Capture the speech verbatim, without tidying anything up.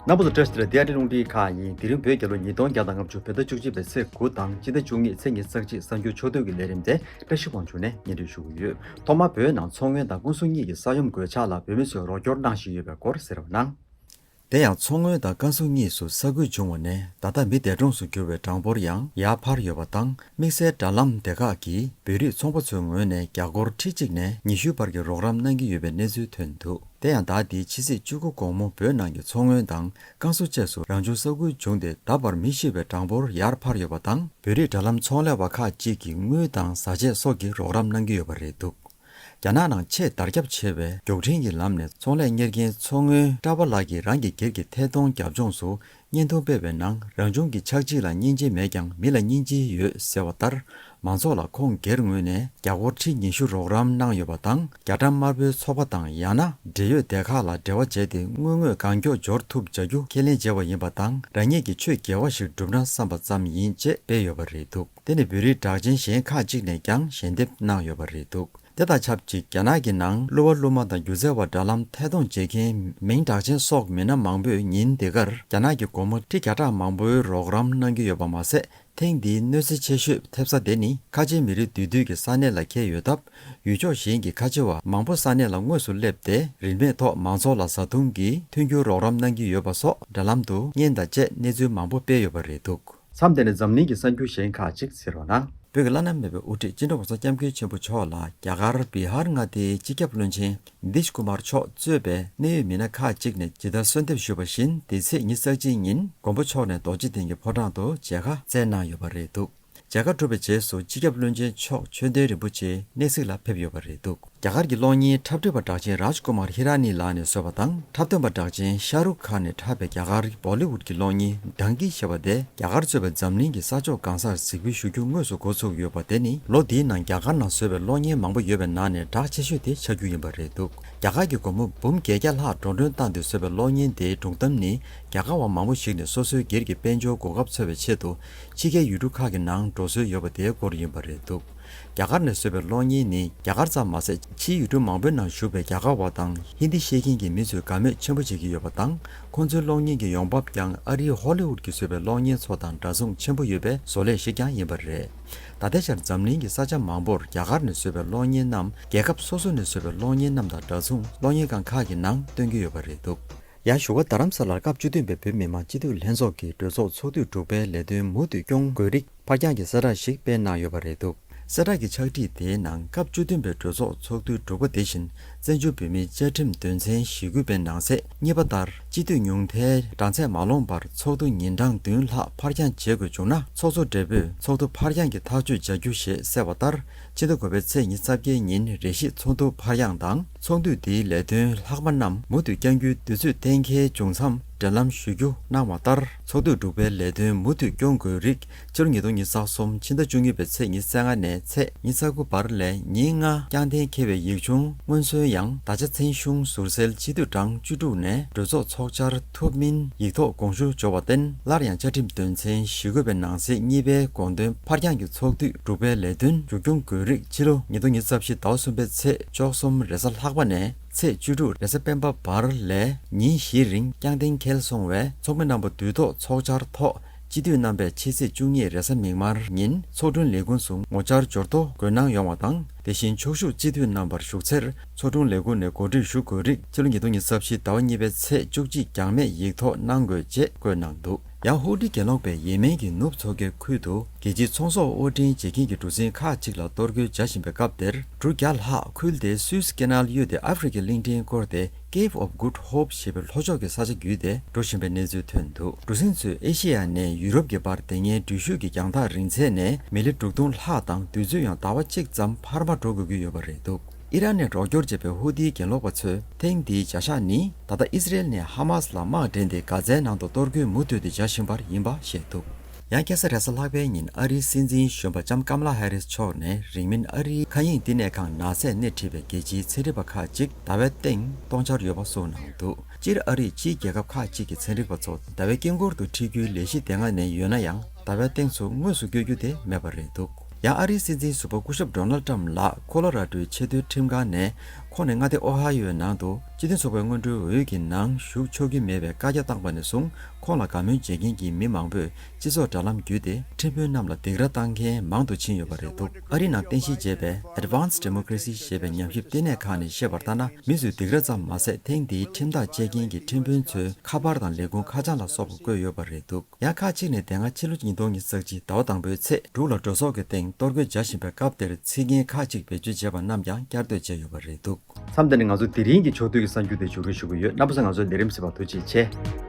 རྣམ་པ་ཚོ་བཀྲ་ཤིས་བདེ་ལེགས། འདི་ཨ་རི་རླུང་འཕྲིན་ཁང་ཡིན། དེ་རིང་བོད་རྒྱལ་ལོ་ཉིས་སྟོང་བརྒྱ་དང་ལྔ་བཅུ་བོད་ཟླ་བཅུ་གཅིག་པའི་ཚེས་དགུ་དང་སྤྱི་ཟླ་བཅུ་གཉིས་ཚེས་ཉི་ཤུ་རྩ་གཅིག་གསར་འགྱུར་ཕྱོགས་བསྡུས་ཀྱི་ལས་རིམ་དེ་བཀྲ་ཤིས་དབང་ཕྱུག་ནས་སྙན་སྒྲོན་ཞུ་གི་ཡོད། ཐོག་མར་བོད་ནང་མཚོ་སྔོན་དང་ཀན་སུའུ་གཉིས་ཀྱི་ས་ཡོམ་གོད་ཆག་ལ་བོད་མི་ཚོས་རོགས་སྐྱོར་གནང་བཞིན་ཡོད་པའི་སྐོར་གསན་རོགས་གནང་། དེ་ཡང་མཚོ་སྔོན་དང་ཀན་སུའུ་གཉིས་སུ་ས་ཁུལ་བྱུང་བ་ནས་ད་ལྟ་མི་འདས་གྲོངས་སུ་གྱུར་བའི་གྲངས་འབོར་ཡང་ཡར་འཕར་ཡོད་པ་དང་། དམིགས་བསལ་དྲ་ལམ་སྡེ་ཁག་གིས་བོད་རིགས་ཚོང་པ་ཚོའི་ངོས་ནས་རྒྱ་སྒོར་ཁྲི་གཅིག་ནས་ཉི་ཤུའི་བར་གྱི་རོགས་རམ་གནང་གི་ཡོད་པའི་གནས་ཚུལ་ཐོན་འདུག་དེ་ཡང་ཟླ་འདིའི་ཕྱི་ཚེས་བཅུ་དགུ་དགོང་མོ་བོད་ནང་གི་མཚོ་སྔོན་དང་ཀན་སུའུ་བཅས་སུ་རང་བྱུང་ས་ཁུལ་བྱུང་སྟེ་ད་བར་མི་ཤི་བའི་གྲངས་འབོར་ཡར་འཕར་ཡོད་པ་དང་། བོད་རིགས་དྲ་ལམ་ཚོང་ལས་པ་ཁག་ཅིག་གིས་དངུལ་དང་བཟའ་ཆས་སོགས་ཀྱི་རོགས་རམ་གནང་གི་ཡོད་པ་རེད་འདུག་རྒྱ་ནག་ནང་ཆེས་དར་ཁྱབ་ཆེ་བའི་མགྱོགས་འཕྲིན་གྱི་ལམ་ནས་ཚོང་ལས་གཉེར་མཁན་མཚོ་སྔོན་བཀྲ་བྷ་ལགས་ཀྱིས་རང་གི་སྒེར་གྱི་ཐད་གཏོང་རྒྱབ་ལྗོངས་སུ་བརྙན་ཐུང་སྤེལ་བའི་ནང་། རང་བྱུང་གི་ཆག་འཇིག་ལ་སྙིང་རྗེ་མེད་ཀྱང་མི་ལ་སྙིང་རྗེ་ཡོད་ཟེར་བ་ལྟར། མང་ཚོགས་ལ་ཁོང་སྒེར་ངོས་ནས་རྒྱ་སྒོར་ཁྲི་ཉི་ཤུ་རོགས་རམ་གནང་ཡོད་པ་དང་། རྒྱ་གྲམ་དམར་པོའི་ཚོགས་པ་དང་ཡང་ན་འབྲེལ་ཡོད་སྡེ་ཁག་ལ་འབྲེལ་བ་བྱས་ཏེ་དངུལ་དངོས་གང་མགྱོགས་འབྱོར་ཐུབ་བྱ་རྒྱུ་ཁས་ལེན་བྱས་པ་ཡིན་པ་དང་། རང་ཉིད་ཀྱི་ཆོས་དགེ་བ་ཞིག་བསྒྲུབ་ན་བསམ་པ་ཙམ་ཡིན་ཅེས་སྤེལ་ཡོད་པ་རེད་འདུག་དེ་ནི་བོད་རིགས་གྲགས་ཅན་གཞན་ཁག་ཅིག་ནས་ཀྱང་ཞལ་འདེབས་གནང་ཡོད་པ་རེད་འདུག་དེ་དང་ཆབས་ཅིག་རྒྱ་ནག་གི་ནང་གླུ་བ་གླུ་མ་དང་སྒྱུ་རྩལ་བ་དྲ་ལམ་ཐད་གཏོང་བྱེད་མཁན་མིང་གྲགས་ཅན་སོགས་མི་སྣ་མང་པོས་ཉིན་འདི་གར་རྒྱ་ནག་གི་སྒོར་མོ་ཁྲི་བརྒྱ་ཕྲག་མང་པོའི་རོགས་རམ་གནང་གི་ཡོད་པ་མ་ཟད། ཐེངས་འདིའི་གནོད་འཚེ་ཆེ་ཤོས་ཐེབས་ས་དེ་ནི་ཁ་ཆེ་མི་རིགས་འདུས་སྡོད་ཀྱི་ས་གནས་ལ་འཁེལ་ཡོད་སྟབས། ཡུལ་ཕྱོགས་གཞན་གྱི་ཁ་ཆེ་བ་མང་པོ་ས་གནས་ལ་དངོས་སུ་སླེབས་ཏེ། རིན་མེད་ཐོག་མང་ཚོགས་ལ་བཟའ་བཏུང་གི་མཐུན་འགྱུར་རོགས་རམ་གནང་གི་ཡོད་པ་སོགས་དྲ་ལམ་དུ་བརྙན་དང་བཅས་གནས་ཚུལ་མང་པོ་སྤེལ་ཡོད་པ་རེད་འདུག་མཚམས་དེ་ནས་འཛམ་གླིང་གི་གསར་འགྱུར་གཞན་ཁག་ཅིག་གསན་རོགས་གནང་། བོད་ཀྱི་བླ་ན་མེད་པའི་དབུ་ཁྲིད་སྤྱི་ནོར་༸གོང་ས་༸སྐྱབས་མགོན་ཆེན་པོ་མཆོག་ལ་རྒྱ་གར་བི་ཧར་མངའ་སྡེའི་སྤྱི་ཁྱབ་བློན་ཆེན་ནི་ཏིཤ་ཀུ་མར་མཆོག་གཙོས་པའི་གནད་ཡོད་མི་སྣ་ཁག་ཅིག་ནས་ཇི་ལྟར་གསོལ་འདེབས་ཞུས་པ་བཞིན། འདི་ཚེས་ཉི་ཤུ་རྩ་གཅིག་ཉིན་མགོན་པོ་མཆོག་ནས་རྡོ་རྗེ་གདན་གྱི་ཕོ་བྲང་དུ་མཇལ་ཁ་བསྩལ་གནང་ཡོད་པ་རེད་འདུག་མཇལ་ཁ་གྲུབ་པའི་རྗེས་སུ་སྤྱི་ཁྱབ་བློན་ཆེན་མཆོག་ཆོས་ལྡན་རིན་པོ་ཆེའི་གནས་གཟིགས་ལ་ཕེབས་ཡོད་པ་རེད་འདུག་རྒྱ་གར་གྱི་གློག་བརྙན་འཁྲབ་ཁྲིད་པ་གྲགས་ཅན་རཱཇ་ཀུ་མར་ཧི་ར་ནི་ལགས་ནས་བཟོས་པ་དང་། འཁྲབ་སྟོན་པ་གྲགས་ཅན་ཤ་རུག་ཁཱན་ནས་འཁྲབ་པའི་རྒྱ་གར་བོ་ལི་ཝུད་ཀྱི་གློག་བརྙན་ཌང་ཀི་ཞེས་པ་དེ། རྒྱ་གར་གཙོས་པའི་འཛམ་གླིང་གི་ས་ཕྱོགས་གང་སར་གཟིགས་འབུལ་ཞུ་རྒྱུ་དངོས་སུ་འགོ་ཚུགས་ཡོད་པ་དེ་ནི། ལོ་འདིའི་ནང་རྒྱ་གར་ནང་བཟོས་པའི་གློག་བརྙན་མང་པོ་ཡོད་པའི་ནང་ནས་གྲགས་ཆེ་ཤོས་དེ་ཆགས་རྒྱུ་ཡིན་པ་རེད་འདུག་རྒྱ་གར་གྱི་སྒོར་མོ་འབུམ་བརྒྱད་བརྒྱ་ལྷག་འགྲོ་གྲོན་བཏང་སྟེ་བཟོས་པའི་གློག་བརྙན་དེའི་སྒྲུང་གཏམ་ནི། རྒྱ་གར་བ་མང་པོ་ཞིག་ནས་སོ་སོའི་སྒེར་གྱི་དཔལ་འབྱོར་གོ་སྐབས་འཚོལ་བའི་ཆེད་དུ། ཕྱི་རྒྱལ་ཡུལ་གྲུ་ཁག་གི་ནང་འགྲོ་སྲོལ་ཡོད་པ་དེའི་སྐོར་ཡིན་པ་རེད་འདུག་རྒྱ་གར་ནས་བཟོས་པའི་གློག་བརྙན་ནི། རྒྱ་གར་ཙམ་མ་ཟད། ཕྱིའི་ཡུལ་གྲུ་མང་པོའི་ནང་བཞུགས་པའི་རྒྱ་གར་བ་དང་ཧིན་དི་ཤེས་མཁན་གྱི་མི་ཚོས་དགའ་མོས་ཆེན་པོ་བྱེད་ཀྱི་ཡོད་པ་དང་། ཁོང་ཚོའི་གློག་བརྙན་གྱི་ཡོང་འབབ་ཀྱང་ཨ་རིའི་ཧོ་ལི་ཝུད་ཀྱིས་བཟོས་པའི་གློག་བརྙན་ཚོ་དང་འདྲ་མཚུངས་ཆེན་པོ་ཡོད་པའི་བཟོ་ལས་ཤིག་ཀྱང་ཡིན་པ་རེད། ད་ལྟའི་ཆར་འཛམ་གླིང་གི་ས་ཆ་མང་པོར་རྒྱ་གར་ནས་བཟོས་པའི་གློག་བརྙན་རྣམས་རྒྱལ་ཁབ་སོ་སོ་ནས་བཟོས་པའི་གློག་བརྙན་རྣམས་དང་འདྲ་མཚུངས་གློག་བརྙན་ཁང་ཁག་གི་ནང་སྟོན་གྱི་ཡོད་པ་རེད་འདུག་ཡང་ཞུ་བ། རྡ་རམ་ས་ལར་སྐབས་བཅུ་བདུན་པའི་བོད་མི་མང་སྤྱི་འཐུས་ལྷན་ཚོགས་ཀྱི་གྲོས་ཚོགས་ཚོགས་དུས་དྲུག་པའི་ལས་དོན་མུ་མཐུད་སྐྱོང་དགོས་རིགས་ཕར་འགྱངས་ཀྱི་གསལ་བསྒྲགས་ཤིག་སྤེལ་གནང་ཡོད་པ་རེད་འདུག་གསལ་བསྒྲགས་ཀྱི་ཕྱག་བྲིས་དེའི་ནང་། སྐབས་བཅུ་བདུན་པའི་གྲོས་ཚོགས་ཚོགས་དུས་དྲུག་པ་དེ་བཞིན་བཙན་བྱོལ་བོད་མིའི་བཅའ་ཁྲིམས་དོན་ཚན་ཞེ་དགུ་པའི་ནང་གསེས་གཉིས་པ་ལྟར། སྤྱི་འཐུས་ཉུང་མཐའི་གྲངས་ཚད་མ་ལོངས་པར་ཚོགས་འདུ་ཉིན་གྲངས་བདུན་ལྷག་ཕར་འགྱངས་བྱེད་དགོས་བྱུང་ན། ཚོགས་གཙོ་སྦྲེལ་པོས་ཚོགས་འདུ་ཕར་འགྱངས་ཀྱི་ཐག་གཅོད་བྱ་རྒྱུ་ཞེས་གསལ་བ་ལྟར། ཕྱི་ཟླ་དགུ་པའི་ཚེས་ཉི་ཤུ་རྩ་བརྒྱད་ཉིན་རེ་ཞིག་ཚོགས་འདུ་ཕར་འགྱངས་དང་། ཚོགས་འདུས་འདིའི་ལས་དོན་ལྷག་མ་རྣམས་མུ་མཐུད་བསྐྱང་རྒྱུའི་དུས་ཚོད་གཏན་འཁེལ་བྱུང་མཚམས་འབྲེལ་ལམ་ཞུ་རྒྱུ་གནང་བ་ལྟར། ཚོགས་དུས་དྲུག་པའི་ལས་དོན་མུ་མཐུད་སྐྱོང་དགོས་རིགས་ཕྱི་ལོ་ཉིས་སྟོང་ཉི་ཤུ་རྩ་གསུམ་ཕྱི་ཟླ་བཅུ་གཉིས་པའི་ཚེས་ཉི་ཤུ་རྩ་ལྔ་ནས་ཚེས་ཉི་ཤུ་རྩ་དགུ་བར་ལ་ཉིན་ལྔ་བསྐྱངས་གཏན་འཁེལ་བའི་ཡིག་ཆུང་སྔོན་སོན་ཡང་། ད་ཆ་མཚན་གཞུང་ཟུར་སེལ་སྤྱི་འཐུས་གྲངས་བཅུ་དྲུག་ནས་གྲོས་ཚོགས་ཚོགས་བཅར་ཐུབ་མིན་ཡིག་ཐོག་དགོངས་ཞུ་འབྱོར་བར་བརྟེན། སླར་ཡང་བཅའ་ཁྲིམས་དོན་ཚན་ཞེ་དགུ་པའི་ནང་གསེས་གཉིས་པའི་དགོངས་དོན་ཕར་འགྱངས་ཀྱི་ཚོགས་དུས་དྲུག་པའི་ལས་དོན་མཇུག་སྐྱོང་དགོས་རིགས་ཕྱི་ལོ་ཉིས་སྟོང་ཉི་ཤུ་རྩ་བཞི་ཟླ་བ་གསུམ་པའི་ཚེས་བཅུ་གསུམ་རེས་གཟའ་ལྷག་པ་ནས་ཚེས་བཅུ་དྲུག་རེས་གཟའ་སྤེན་པ་བར་ལ་ཉིན་བཞིའི་རིང་བསྐྱངས་གཏན་འཁེལ་སོང་བས། ཚོགས་མི་རྣམ་པ་དུས་ཐོག་ཚོགས་བཅར་ཐོག་སྤྱི་འཐུས་རྣམ་པས་ཕྱི་ཚེས་བཅུ་གཉིས་རེས་གཟའ་མིག་དམར་ཉིན་ཚོགས་དྲུང་ལས་ཁུངས་སུ་ངོ་བཅར་འབྱོར་ཐོ་འགོད་གནང་ཡོང་བ་དང་། དེ་བཞིན་ཕྱོགས་བཞུགས་སྤྱི་འཐུས་རྣམ་པར་བཞུགས་ཚེར་ཚོགས་དྲུང་ལས་ཁུངས་ནས་གོ་སྒྲིག་ཞུ་དགོས་རིགས་ཕྱི་ལོ་ཉིས་སྟོང་ཉི་ཤུ་རྩ་བཞི་ཟླ་བ་གཉིས་པའི་ཚེས་བཅུ་གཅིག་འགྱངས་མེད་ཡིག་ཐོག་གནང་དགོས་ཅེས་བཀོད་གནང་འདུག་ཡང་ཧུ་ཏི་གྱེན་ལོག་པས་ཡེ་མེན་གྱི་ནུབ་མཚོ་ཁའི་ཁུལ་དུ་རྒྱལ་སྤྱིའི་ཚོང་ཟོག་དབོར་འདྲེན་བྱེད་མཁན་གྱི་གྲུ་གཟིངས་ཁག་ཅིག་ལ་གཏོར་རྒོལ་བྱ་བཞིན་པའི་སྐབས་དེར། གྲུ་བརྒྱ་ལྷག་ཁུལ་དེའི་སུད་སི་ཀེ་ནལ་གཡོལ་ཏེ་ཨ་ཧྥེ་རི་ཁའི་གླིང་ཕྲན་བསྐོར་ཏེ། Cape of Good Hope ཞེས་པའི་ལྷོ་ཕྱོགས་ཀྱི་ས་ཆ་བརྒྱུད་དེ་འགྲོ་བཞིན་པའི་གནས་ཚུལ་ཐོན་འདུག་གྲུ་གཟིངས་ཚོས་ཨེ་ཤེ་ཡ་ནས་ཡུ་རོབ་ཀྱི་བར་དེ་སྔའི་འགྲུལ་བཞུད་ཀྱི་རྒྱང་ཐག་རིང་ཚད་ནས་མི་ལི་དྲུག་སྟོང་ལྷག་དང་། དུས་ཚོད་ཡང་ཟླ་བ་གཅིག་ཙམ་འཕར་མ་འགྲོ་དགོས་ཀྱི་ཡོད་པ་རེད་འདུག་ཨི་རན་ནས་རོགས་སྐྱོར་བྱས་པའི་ཧུ་ཏིའི་གྱེན་ལོག་པ་ཚོས་ཐེངས་འདིའི་བྱ་གཞག་ནི། ད་ལྟ་ཨི་སི་རེལ་ནས་ཧ་མཱ་སི་ལ་དམག་འདྲེན་ཏེ་གྷ་ཛའི་ནང་དུ་གཏོར་རྒོལ་མུ་མཐུད་དེ་བྱ་བཞིན་པར་ཡིན་པ་བཤད་འདུག་ཡང་ཁ་སང་རེས་གཟའ་ལྷག་པའི་ཉིན་ཨ་རིའི་སྲིད་འཛིན་གཞོན་པ་ལྕམ་ཀམ་ལ་ཧེ་རིས་མཆོག་ནས་རིང་མིན་ཨ་རིའི་མཁའ་དབྱིངས་བསྟི་གནས་ཁང་ནང་སྲེག་སྣེ་ཁྲིད་པའི་རྒྱལ་སྤྱིའི་ཚན་རིག་པ་ཁག་ཅིག་ཟླ་བའི་སྟེང་གཏོང་འཆར་ཡོད་པ་གསུངས་གནང་འདུག་སྤྱིར་ཨ་རིས་ཕྱིའི་རྒྱལ་ཁབ་ཁག་ཅིག་གི་ཚན་རིག་པ་ཚོ་ཟླ་བའི་དཀྱིལ་འཁོར་དུ་ཁྲིད་རྒྱུའི་ལས་གཞི་དེ་སྔ་ནས་ཡོད་ན་ཡང་། ཟླ་བའི་སྟེང་སུ་དངོས་སུ་བསྐྱོད་རྒྱུ་དེ་མེད་པ་རེད་འདུག་ཡང་ཨ་རིའི་སྲིད་འཛིན་ཟུར་པ་སྐུ་ཞབས་ཌོ་ནལ་ཊམ་ལགས་ཁོ་ལོ་ར་ཌོའི་ཆེས་མཐོའི་ཁྲིམས་ཁང་ནས། ཁོང་ནི་མངའ་སྡེ་ཨོ་ཧ་ཡོའི་ནང་དུ་སྤྱི་མཐུན་ཚོགས་པའི་སྔོན་འགྲོའི་འོས་ཀྱི་ནང་ཞུགས་ཆོག་གི་མེད་པའི་བཀའ་རྒྱ་བཏང་པ་ནས་བཟུང་། ཁོང་ལ་དགའ་མོས་བྱེད་མཁན་གྱི་མི་མང་པོས་སྤྱི་ཚོགས་དྲ་ལམ་བརྒྱུད་དེ་ཁྲིམས་དཔོན་རྣམས་ལ་སྡིགས་ར་བཏང་མཁན་མང་དུ་ཕྱིན་ཡོད་པ་རེད་འདུག་ཨ་རིའི་ནང་རྟེན་གཞི་བྱས་པའི་Advanced Democracy ཞེས་པའི་ཉམས་ཞིབ་ལྟེ་གནས་ཁག་ནས་བཤད་པར་ལྟར་ན། མི་ཚོས་སྡིགས་ར་ཙམ་མ་ཟད། ཐེངས་འདིའི་ཁྲིམས་ཐག་བཅད་མཁན་གྱི་ཁྲིམས་དཔོན་ཚོའི་ཁ་པར་དང་ལས་ཁུངས་ཁ་བྱང་ལ་སོགས་པ་བཀོད་ཡོད་པ་རེད་འདུག་ཡང་ཁག་ཅིག་ནས་དེ་སྔ་ཕྱི་ལོ་ཉིས་སྟོང་ཉི་ཤུ་རྩ་གཅིག་ཟླ་བ་དང་པོའི་ཚེས་དྲུག་ལ་འགྲོ་སོང་གི་སྟེང་གཏོར་རྒོལ་བྱ་བཞིན་པའི་སྐབས་དེར་ཚིག་ངན་ཁག་ཅིག་བེད་སྤྱོད་བྱས་པ་རྣམས་ཀྱང་བསྐྱར་ཟློས་བྱས་ཡོད་པ་རེད་འདུག་མཚམས་འདི་ནས་ང་ཚོ་དེ་རིང་གི་ཕྱོགས་བསྡུས་ཀྱི་གསར་འགྱུར་དེ་མཇུག་སྒྲིལ་ཞུ་གི་ཡོད། རྣམ་པ་ཚོས་ང་ཚོའི་ལས་རིམ་གཟིགས་པར་ཐུགས་རྗེ་ཆེ།